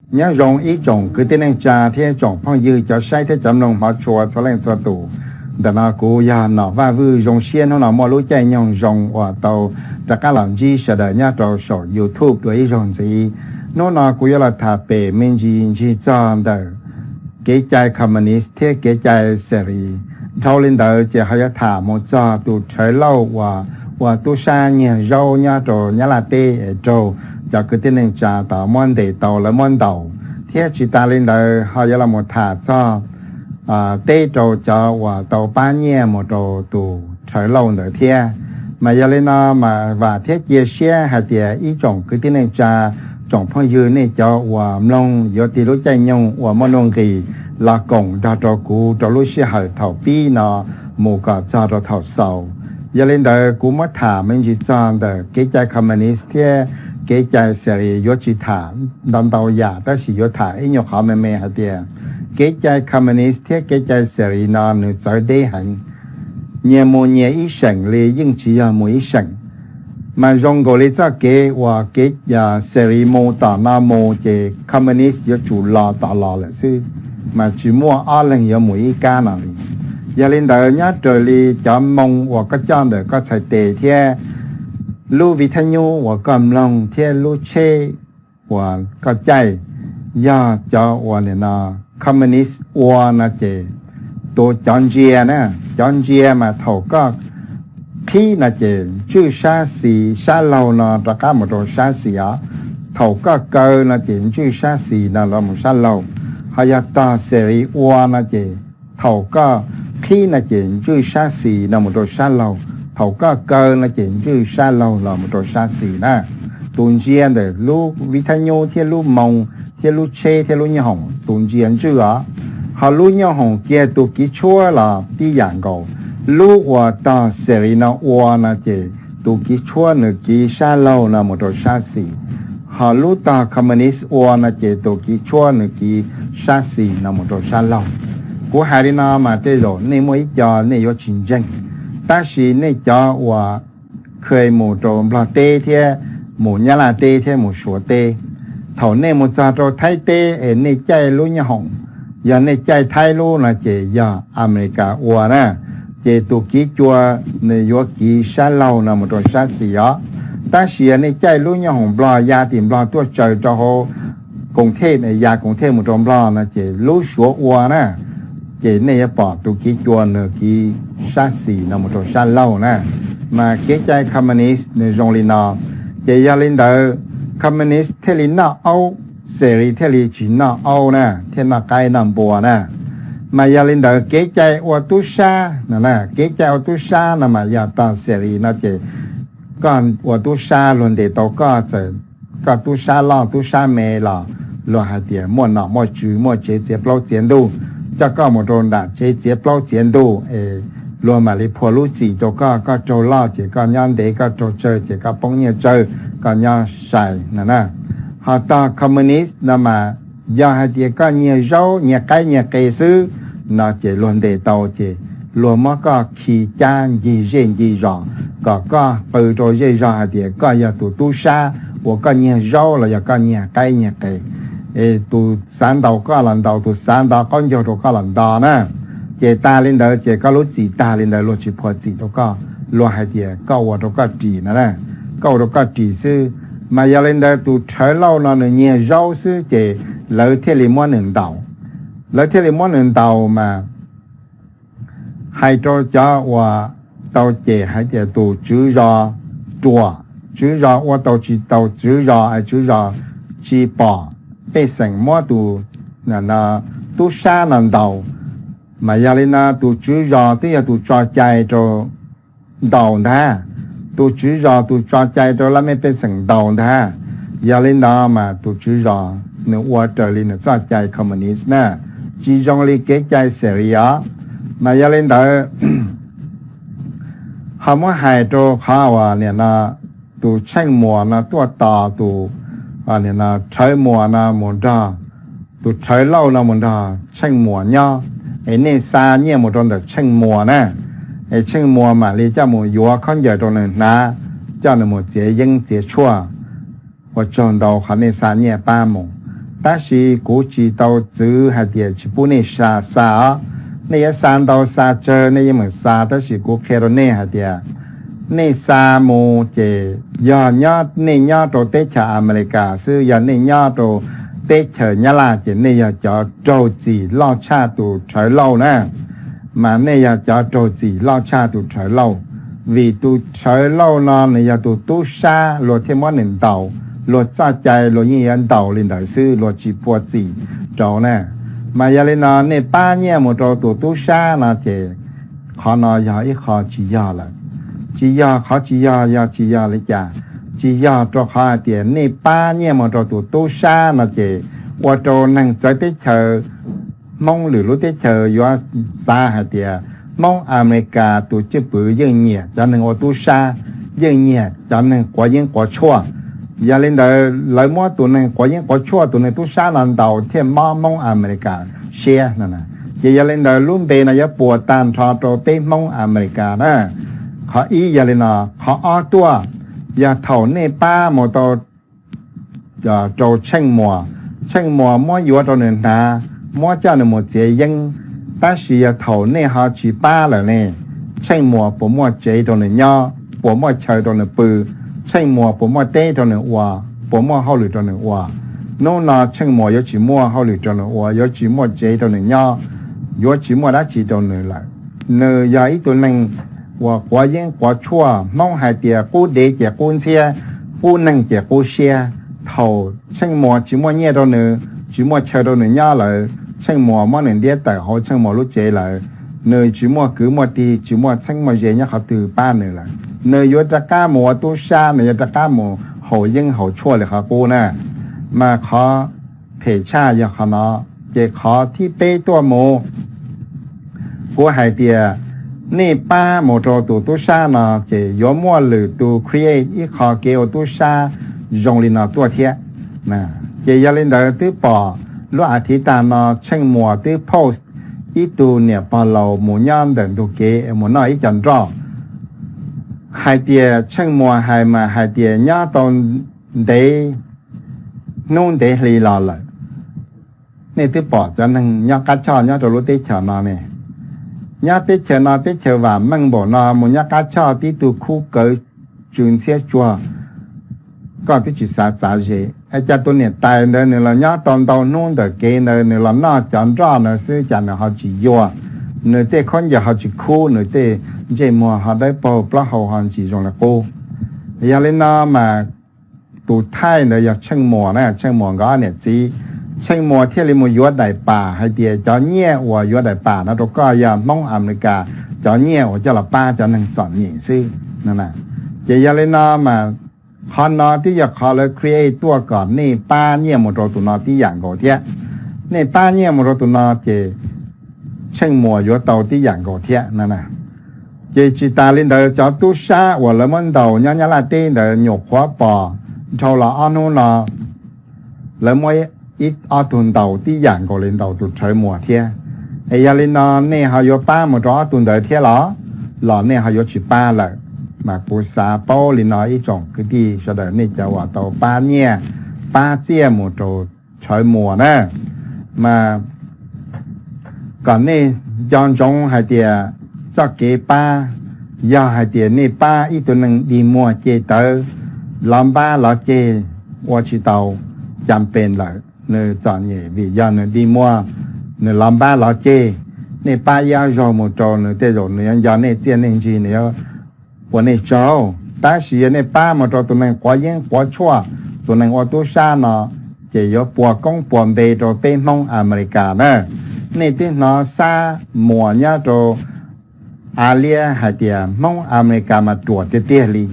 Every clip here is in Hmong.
Nyob zoo ib tsoom kwv tij neej tsa thiab tsoom phooj ywg cov saib thiab cov mloog hmov tshua txhua leej txhua tus. Ntawm no kuv yog Nom Vaj Vwj. Zoo siab hnub no muaj lub caij nyoog zoo uas tau rov qab los ntsib sawv daws nyob rau saum YouTube dua ib zaug ntxiv. Hnub no kuv yuav los tham pem me ntsis ntsig txog ntawm kev cai communist thiab kev cai xes ris. Dhau li ntawd ces ho yuav tham mus txog tus Rhawv Lauj uas ua tub sab nyiag zaub nyob rau Nyab Laj teb es raug cov kwv tij neej tsa tau muab ntes tau lawv muab ntaus, thiab tsis tas li ntawd ho yuav los mus tham txog teb rau cov uas tau pab nyiaj mus rau tus Rhawv Lauj ntawd thiab. Mas yog li no mas vam thiab cia siab hais tias ib tsoom kwv tij neej tsa, tsoom phooj ywg nej cov uas mloog yuav tig lub caij nyoog uas muaj nuj nqis los koom nrog rau kuv rau lub sij hawm thaum pib no mus kom txog rau thaum xaus. Yog li ntawd kuv muab tham me ntsis txog ntawm kev cai communist thiab kev cai xes ris, yuav tsis tham ntau ntau yam tab sis yuav tham ib nyuag qhov me me hais tias kev cai communist thiab kev cai xes ris no nws txawv deb heev. Nyias mus nyias ib seem li yeej tsis yog mus ib seem. Mas zoo nkaus li txoj kev uas kev xes ris mus tom no mus ces communist yuav tsum los tom los lawm xwb, mas tsis muaj ob leeg yuav mus ib kab no li. Yog li ntawd nyob raws li cov moo uas koj coj ntawm koj txhais tes thiab lub vij thaj nyub uas koj mloog thiab lub tsheb uas koj caij, yog cov uas nim no communist ua no ces tus cov ntsia na, cov ntsia mas thaum koj qhib no ces ntswj sab xis, sab laug no rov qab mus rau sab xis os. Thaum koj kaw no ces ntswj sab xis no los mus sab laug. Ho yog tog xes ris ua no ces thaum koj qhib no ces ntswj sab xis no mus rau sab laug, thaum koj kaw no ces ntswj sab laug los mus rau sab xis na. Tus ntsia ntawm lub vij thaj nyub thiab lub moo thiab lub tsheb thiab lub nyoob hoom, tus ntsia ntswj os. Ho lub nyoob hoom kiag tus kiv tshuab los tib yam nkaus. Lub uas tog xes ris no ua no ces tus kiv tshuab nws kiv sab laug no mus rau sab xis. Ho lub tog communist ua no ces tus kiv tshuab nws kiv sab xis no mus rau sab laug. Kuv hais li no mas tej zaum nej muaj ib co nej yuav tsis ntseeg, tab sis nej cov uas kheev mus rau Nplog teb thiab mus Nyab Laj teb thiab mus Suav teb, thaum nej mus txog rau Thaib teb es nej caij lub nyoob hoom, yog nej caij Thaib lub no ces yog Amelikas ua na, ces tus kiv cua nws yuav kiv sab laug no mus rau sab xis os. Tab sis yog nej caij lub nyoob hoom Nplog ya tim Nplog tuaj tsaws rau hauv Koom Thej, ya Koom Thej mus rau Nplog no ces lub Suav ua na, ces nej yuav pom tus kiv cua nws kiv sab xis no mus rau sab laug na. Mas kev cai communist nws zoo li no. Ces yog li ntawd, communist thiaj li noj aub, xes ris thiaj li tsis noj aub na, thiaj noj qaib noj npua na. Mas yog li ntawd kev cai ua tub sab no, kev cai ua tub sab no mas yog tog xes ris no ces koj ua tub sab luag ntes tau koj, txawm koj tub sab loj tub sab me los luag hais tias muaj nom muaj tswv, muaj tsev txiav plaub txiav ntug, coj koj mus rau nram tsev txiav plaub txiav ntug es luag mam li phua lub txim rau koj. Koj raug loj ces koj nyob ntev, koj raug tsawg ces koj poob nyiaj tsawg, koj nyob sai no na. Ho tog communist no mas yog hais tias koj nyiag zaub nyiag qaib nyiag qe xwb no ces luag ntes tau ces luag muab koj khi cab ncig zej ncig zos kom koj qw rau zej zog hais tias koj yog tus tub sab uas koj nyiag zaub los yog koj nyiag qaib nyiag qe. Es tus xav ntaus koj los ntaus, tus xav nto qaub ncaug rau koj los nto na. Ces tag li ntawd ces koj lub txim tag li ntawd, luag tsis phua txim rau koj, luag hais tias koj ua rau koj ris no, koj ua rau koj ris xwb. Mas yog li ntawd tus Rhawv Lauj no nws nyiag zaub xwb ces lawv thiaj li muab nws ntaus. Lawv thiaj li muab nws ntaus mas hais rau cov uas tau cem hais tias tus tswv zos ruam, tswv zos ua tau tsis tau tswv zos, tswv zos tsis pom pej xeem muab tus tub sab no ntaus. Mas yog li no tus tswv zos twb yog tus tso cai rau ntaus ntag, tus tswv zos tus tso cai rau laj mej pej xeem ntaus ntag. Yog li ntawd mas tus tswv zos nws ua raws li nws txoj cai communist na, tsis zoo li kev cai xes ris os. Mas yog li ntawd ho muab hais rau qhov uas nim no tus Tsheej Muas no tuaj tos tus Rhawv Muas no mus nrog, tus Rhawv Lauj no mus nrog Tsheej Muas nyob, es nej xa nyiaj mus rau ntawm Tsheej Muas na, es Tsheej Muas mam li coj mus yuav khaub ncaws rau nws hnav, coj nws mus txiav yeeb txiav tshuaj. Ua tsaug ntau qhov nej xa nyiaj pab mus. Tab sis kuv tsis tau txwv hais tias tsis pub nej xa, xa os. Nej yuav xa ntau xa tsawg nej yeej meem xa, tab sis kuv qhia rau nej hais tias nej xa mus ces yog nyob, nej nyob rau teb chaws Amelikas xwb, yog nej nyob rau teb chaws Nyab Laj ces nej yog cov raug txim loj tshaj tus rhawv lauj na. Mas nej yog cov raug txim loj tshaj tus rhawv lauj, vim tus rhawv lauj no nws yog tus tub sab, luag thiaj muab nws ntaus, luag txoj cai luag yeej yuav ntaus li ntawd xwb, luag tsis phua txim rau na. Mas yog li no nej pab nyiaj mus rau tus tub sab no ces qhov no yog ib qho tsis yog lawm. Tsis yog, qhov tsis yog yog tsis yog li cas? Tsis yog rau qhov hais tias nej pab nyiaj mus rau tus tub sab no ces ua rau neeg txawv teb chaws, Hmoob lwm lub teb chaws yuav xav hais tias Hmoob Amelikas tus cwj pwm yeej nyiam cov neeg ua tub sab, yeej nyiam cov neeg quav yeeb quav tshuaj. Yog li ntawd lawv muab tus neeg quav yeeb quav tshuaj, tus neeg tub sab no ntaus thiaj mob Hmoob Amelikas siab no. Ces yog li ntawd lub npe no yuav puas tag nrho rau peb Hmoob Amelikas na. Qhov ib yog li no, qhov ob tuaj, yog thaum nej pab mus tau rau Tsheej Muas, Tsheej Muas muab yuav rau nws hnav, muab coj nws mus txiav yeeb, tab sis yog thaum nej ho tsis pab lawm ne, Tsheej Muas puas muaj tsev rau nws nyob, puas muaj chaw rau nws pw, Tsheej Muas puas muaj teb rau nws ua, puas muaj hauj lwm rau nws ua? Hnub no Tsheej Muas yuav tsis muaj hauj lwm rau nws ua, yuav tsis muaj tsev rau nws nyob, yuav tsis muaj dab tsi rau nws lawm. Nws yog ib tug neeg uas quav yeeb quav tshuaj, Hmoob hais tias qub dev ces qub ntxhiab, qub neeg ces qub siab. Thaum Tsheej Muas tsis muaj nyiaj rau nws, tsis muaj chaw rau nws nyob lawm, Tsheej Muas muab nws ntiab tawm hauv Tsheej Muas lub tsev lawm, nws tsis muaj kwv muaj tij, tsis muaj txheeb muaj ze nyob qhov twg pab nws lawm, nws yuav rov qab mus ua tub sab, nws yuav rov qab mus haus yeeb haus tshuaj li qhov qub na. Mas qhov phem tshaj yog qhov no. Ces qhov thib peb tuaj mus, kuv hais tias nej pab mus rau tus tub sab no ces yuav muaj lwm tus create ib qho kev ua tub sab zoo li no tuaj thiab. Ces yog li ntawd twb pom lub as thiv tag no Tsheej Muas twb post ib tug niam pog laus mus nyob ntawm ntug kev mus noj ib co nroj, hais tias Tsheej Muas hais mas hais tias nyob tau ntev hnub ntev hli los lawm. Nej twb pom cov neeg nyob qab choj nyob rau lub teb chaws no ne, nyob teb chaws no teb chaws vam meej npaum no mus nyob qab choj tib tug khub kawv tsw ntxhiab tsuag, koj twb tsis xav txav ze. Es cas tus niam tais ntawd nws los nyob tau ntau hnub ntawm kev ntawd nws los noj cov nroj ntawd xwb cas nws ho tsis yuag, nws tej khaub ncaws ho tsis khub, nws tej ntsej muag ho dawb paug, plaub hau ho ntsis zoo li qub? Yog li no mas tus thaij ntawd yog Tsheej Muas na, Tsheej Muas nkawd ob niam txiv. Tsheej Muas thiaj li mus yuav daim pam hais tias cov nyiaj uas yuav daim pam no rau koj yog Hmoob Amelikas cov nyiaj uas coj los pab cov neeg txom nyem xwb. Ces yog li no mas qhov no twb yog qhov lawv create tuaj kom nej pab nyiaj mus rau tus no tib yam nkaus thiab. Nej pab nyiaj mus rau tus no ces Tsheej Muas yuav tau tib yam nkaus thiab no. Ces tsis tas li ntawd cov tub sab uas lawv muab ntaus nyob Nyab Laj teb ntawd nyuam qhuav pom dhau los ob hnub no lawv muab ib ob tug ntaus tib yam nkaus li ntaus tus Rhawv Muas thiab. Es yog li no nej ho yuav pab mus rau ob tug ntawd thiab los, los nej ho yuav tsis pab lawm? Mas kuv xav paub li no ib tsoom kwv tij sawv daws nej cov uas tau pab nyiaj pab txiaj mus rau Rhawv Muas na, mas kom nej nco ntsoov hais tias txoj kev pab, yog hais tias nej pab ib tug neeg dig muag ceg tawv, lov npab lov ceg, ua tsis tau, cas pes lawm, nws txom nyem vim yog nws dig muag, nws lov npab lov ceg, nej pab ib ob zaug mus rau nws tej zaum nws yuav nco nej txiaj nej ntsig, nws yuav ua nej tsaug. Tab sis yog nej pab mus rau tus neeg quav yeeb quav tshuaj, tus neeg ua tub sab no, ces yuav puas koob puas npe rau peb Hmoob Amelikas na. Nej twb hnov Xab Muas nyob rau Av Liab hais tias Hmoob Amelikas mas ruam tiag tiag li,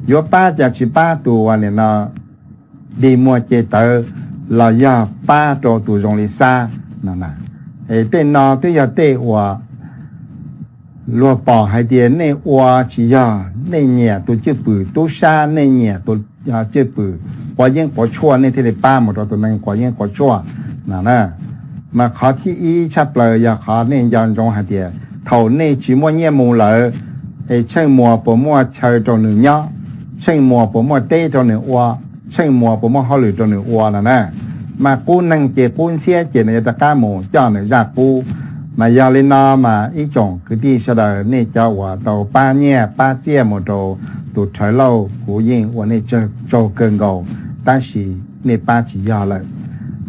yuav pab cas tsis pab tus uas nim no dig muag ceg tawv los yog pab rau tus zoo li Xab no. Es tej no twb yog tej uas luag pom hais tias nej ua tsis yog, nej nyiam tus cwj pwm tub sab, nej nyiam tus cwj pwm quav yeeb quav tshuaj nej thiaj li pab mus rau tus neeg quav yeeb quav tshuaj no na. Mas qhov thib ib tshaj plaws yog qhov nej nco ntsoov hais tias thaum nej tsis muaj nyiaj mus lawm, es Tsheej Muas puas muaj chaw rau nws nyob, Tsheej Muas puas muaj teb rau nws ua, Tsheej Muas puas muaj hauj lwm rau nws ua no na. mas qub neeg ces qub ntxhiab ces nws yuav rov qab mus coj nws zaj qub. Mas yog li no mas ib tsoom kwv tij sawv daws, nej cov uas tau pab nyiaj pab txiaj mus rau tus Rhawv Lauj, kuv yeej ua nej tsaug kawg nkaus, tab sis nej pab tsis yog lawm.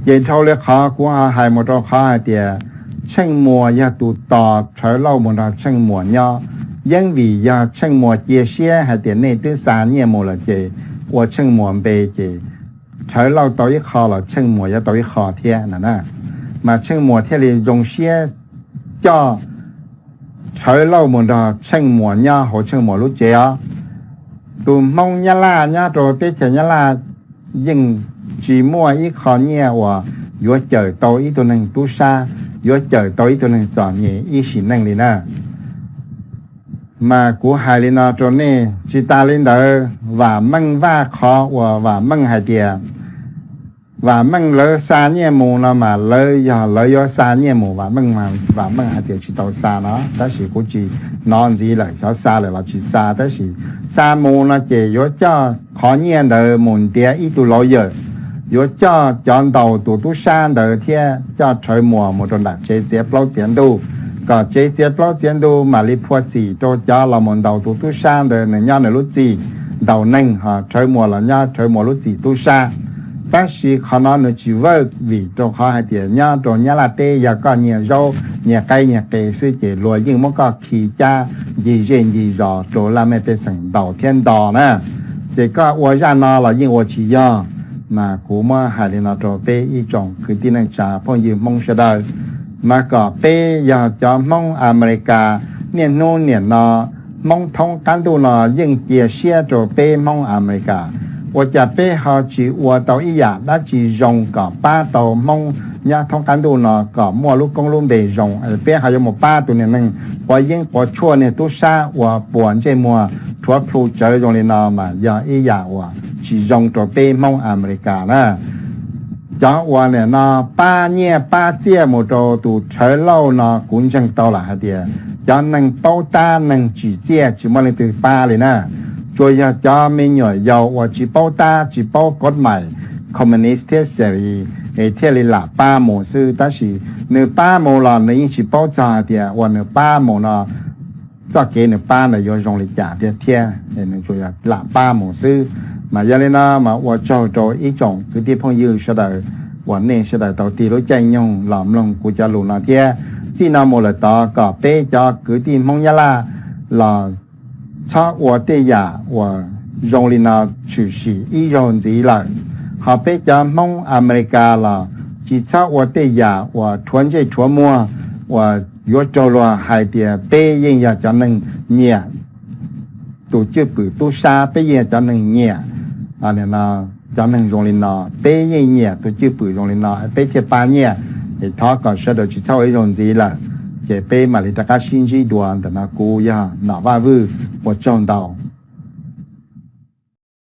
Ces dhau li qhov kuv ho hais mus rau qhov hais tias Tsheej Muas yog tus tos Rhawv Lauj mus nrog Tsheej Muas nyob, yeeb vim yog Tsheej Muas cia siab hais tias nej twb xa nyiaj mus lawm ces ua Tsheej Muas npe ces Rhawv Lauj tau ib qho los Tsheej Muas yuav tau ib qho thiab no na. Mas Tsheej Muas thiaj li zoo siab coj Rhawv Lauj mus nrog Tsheej Muas nyob hauv Tsheej Muas lub tsev os. Tus Hmoob Nyab Laj nyob rau teb chaws Nyab Laj yeej tsis muaj ib qho nyiaj uas yuav cawm tau ib tug neeg tub sab, yuav cawm tau ib tug neeg txom nyem ib sim neej li na. Mas kuv hais li no rau nej, tsis tas li ntawd, Vam Meej Vaj qhov uas Vam Meej hais tias, Vam Meej lawv xa nyiaj mus no mas lawv yog lawv yuav xa nyiaj mus, Vam Meej, Vam Meej hais tias tsis tau xa no, tab sis kuv tsis hnov ntxiv lawm xyov xa lawm los tsis xa, tab sis xa mus no ces yuav coj qhov nyiaj ntawd mus ntiav ib tug lawyer, yuav coj cov ntaus tus tub sab ntawd thiab coj Rhawv Muas mus rau nram tsev txiav plaub txiav ntug, kom tsev txiav plaub txiav ntug mam li phua txim rau cov los mus ntaus tus tub sab ntawd, nws nyob nws lub txim ntaus neeg, ho Rhawv Muas los nyob Rhawv Muas lub txim tub sab. Tab sis qhov no nws tsis work vim rau qhov hais tias nyob rau Nyab Laj teb yog koj nyiag zaub nyiag qaib nyiag qe xwb ces luag yeej muab koj khi cab ncig zej ncig zos rau laj mej pej xeem ntaus thiab nto na. Ces koj ua zaj no los yeej ua tsis yog. Mas kuv muab hais li no rau peb ib tsoom kwv tij neej tsa phooj ywg Hmoob sawv daws, mas kom peb yog cov Hmoob Amelikas, niaj hnub niam no Hmoob thoob qab ntuj no yeej cia siab rau peb Hmoob Amelikas. Ua cas peb ho tsis ua tau ib yam dab tsi zoo kom pab tau Hmoob nyob thoob qab ntuj no kom muaj lub koob lub npe zoo, peb ho yuav mus pab tus niag neeg quav yeeb quav tshuaj niag tub sab uas puas ntsej muag rhuav plhu tsawv zoo li no mas yog ib yam uas tsis zoo rau peb Hmoob Amelikas na. Cov uas nim no pab nyiaj pab txiaj mus rau tus Rhawv Lauj no kuv ntseeg tau lawm hais tias cov neeg paub tab neeg tsim txiaj tsis muaj leej twg pab li na. Tsuas yog cov me nyuam yaus uas tsis paub tab tsis paub kod mais communist thiab xes es thiaj li lam pab mus xwb, tab sis nws pab mus los nws yeej tsis paub txog hais tias uas nws pab mus no txoj kev nws pab ntawd yuav zoo li cas thiab thiab, nws tsuas yog lam pab mus xwb. Mas yog li no mas ua tsaug rau ib tsoom kwv tij phooj ywg sawv daws uas nej sawv daws tau tig lub caij nyoog los mloog kuv cov lus no thiab. Txij no mus lawm tod kom peb cov kwv tij Hmoob Nyab Laj los txhob ua tej yam uas zoo li no tshwm sim ib zaug ntxiv lawm. Ho peb cov Hmoob Amelikas los tsis txhob ua tej yam uas rhuav ntsej rhuav muag uas yuav raug luag hais tias peb yeej yog cov neeg nyiam tus cwj pwm tub sab, peb yeej yog cov neeg nyiam cov neeg zoo li no, peb yeej nyiam tus cwj pwm zoo li no peb thiaj pab nyiaj. Es thov kom sawv daws tsis txhob ua ib zaug ntxiv lawm, ces peb mam li rov qab sib ntsib dua. Ntawm no kuv yog Nom Vaj Vwj, ua tsaug ntau.